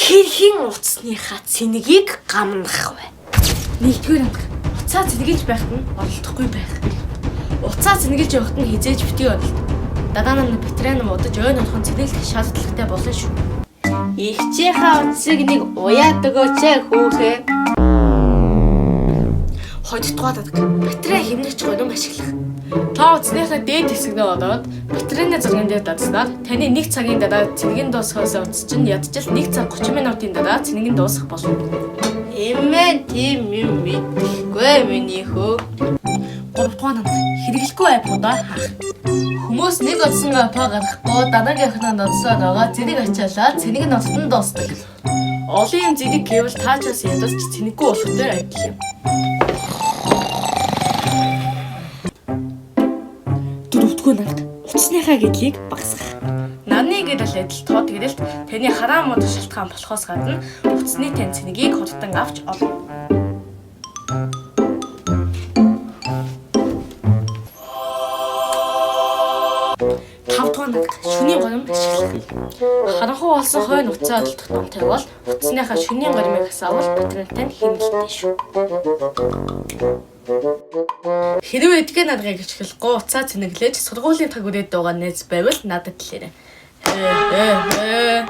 Хэрхэн утасныхаа цэнэгийг гамнах вэ? Нэгдүгээр анх утсаа цэнэглэж байхад нь оролдохгүй байх. Утсаа цэнэглэж явахад нь хизээж битгий оролд. Дараа нь батарей нь удаж ойн орхон цэнэглэх шаардлагатай болно шүү. Игчийнхаа утсыг нэг уяад өгөөч ээ хүүхээ. Хоёрдугаар арга батарей хэмнэгч горим ашиглах. Та утасныхаа дээд хэсэгнээ ороод батарейны зурган дээр дарснаар таны 1 цагийн дараа цэнэг нь дуусахаас утас чинь ядчил 1 цаг 30 минутын дараа цэнэг нь дуусах болно. Эмээ, тийм юм мэдэхгүй миний хөө. Гуравдугаар арга хэрэглэхгүй аппуудаа хаах. Хүмүүс нэг утсан аппаа гаргахгүй дараагийнхнаа нотсоор байгаа зэрэг ачаалаа цэнийг нь утсан дуусдаг. Олон юм зэрэг гэвэл таачаас ядаж цэнэггүй болохтой адил юм. Дөрөвдүгээр арга утасныхаа гэдлийг багасгах. Нарны гэрэл адил тод гэрэлт таны хараан мод шалтгаан болохоос гадна утасны тань цэнэгийг хурдан авч олно. Тавдугаар арга шөнийн горим ашиглах. Харанхуй болсон хойно утсаа олдох номтой бол утасныхаа шөнийн горимыг асаавал батарейтай нь хэмнэлттэй шүү. Хэрвээ эдгээр наргыг ашиглахгүй утсаа цэнэглэж сургуулийн таг үрээд байгаа найз байвал надад хэлээрэй. Ээ ээ ээ.